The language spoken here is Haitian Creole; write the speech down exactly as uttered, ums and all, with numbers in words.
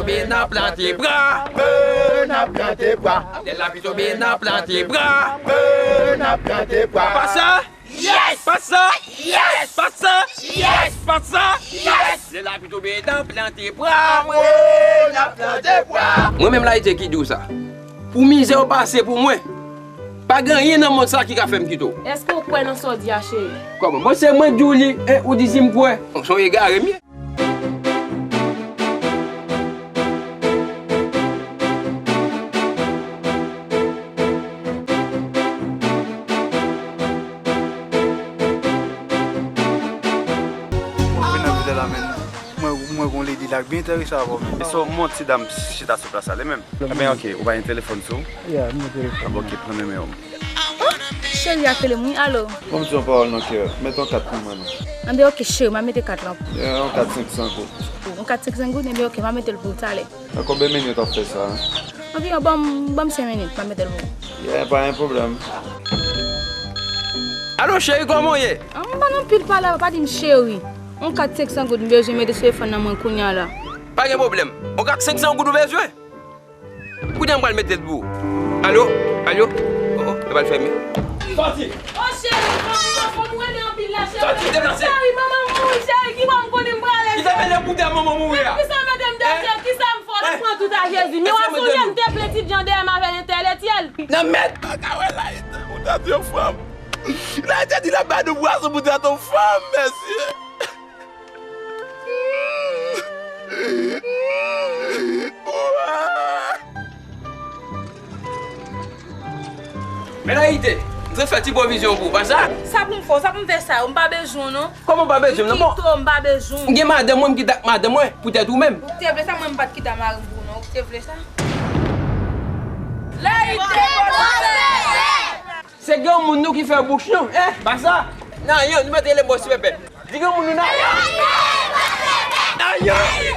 Tonbe n ap plante bwa. Tonbe n ap plante bwa. Lè lapli tonbe n ap plante bwa. Tonbe n ap plante bwa. Pa sa? Yes! Pa sa? Yes! Pa sa? Yes! Pa sa? Yes! Lè lapli tonbe n ap plante bwa. Tonbe n ap plante bwa. Mwen menm Layite ki di w sa. Pou mizè w pase pou mwen, pa gen anyen nan mond sa ki ka fè m kite w. Èske w kwè nan sa w di a, cheri? Kòman? Bon, se mwen k di w li, e ou di si m kwè. Se yon egare m ye. Mwen vin nan vil la, men mwen, mwen gon lady la k byen enterese avè w, men. E so, mon ti dam chita sou plas la, li menm? Ebyen, ok, ou pa gen telefòn sou ou? Yeah, m gen telefòn. Ah, bon, ok, pran nimewo m. Oh, cheri a k rele m, wi, alo. Ban m di yon pawòl nan kè, mete yon kat pou mwen, non. Anben, ok, cheri, m a mete kat lan. Yeah, yon kat senk san goud. Yon kat senk san goud, enben, ok, m a mete l pou ou talè. Nan konbyen minit w ap fè sa, en? Anviwon, ban m, ban m senk minit, m a mete l pou ou. Yeah, pa gen pwoblèm. Alo, cheri, kòman w ye? Ah, m pa nan pil pale, pa di m cheri. Yon kat senk san goud, m bezwen mete sou telefòn nan mwen kounye a la. Pa gen pwoblèm. Yon kat senk san goud ou bezwen? Kounye a m pral mete l pou ou. Alo? Alo? Oh, oh, yo pral fèmen. Sòti! Oh, cheri, manman, manman, m renmen anpil la, cheri. Sòti, deplase! Cheri, manman mouri, cheri, ki bò m konnen m prale? Kisa mete pou tè manman mouri a? Kisa mete m dèyè, cheri? Kisa m fè w? Pran tout a Jezi. Men w ap sonje m te plen ti jan dèyè m avè entèlektyèl. Nan mèd! Pa ka wè Layite pou trete yon fanm. Layite di l ap ba nou pwason pou trete yon fanm, mesye. Men Layite, m te fè ti pwovizyon pou ou, pa sa? Sa pou m fè w, sa pou m fè sa yo, m pa bezwen w non. Kòman w pa bezwen m nan? Kite w, m pa bezwen w. M gen madanm mwen, m kite ak madanm mwen, poutèt ou menm. Ou te vle sa, mwen m pa t kite ak mari m pou ou non, ou te vle sa? Layite, Se granmoun nou ki fè bouch nou, en? Pa sa? Nan yon, nou mèt rele m bòs pèpè. Di granmoun nou nan yon. Nan yon.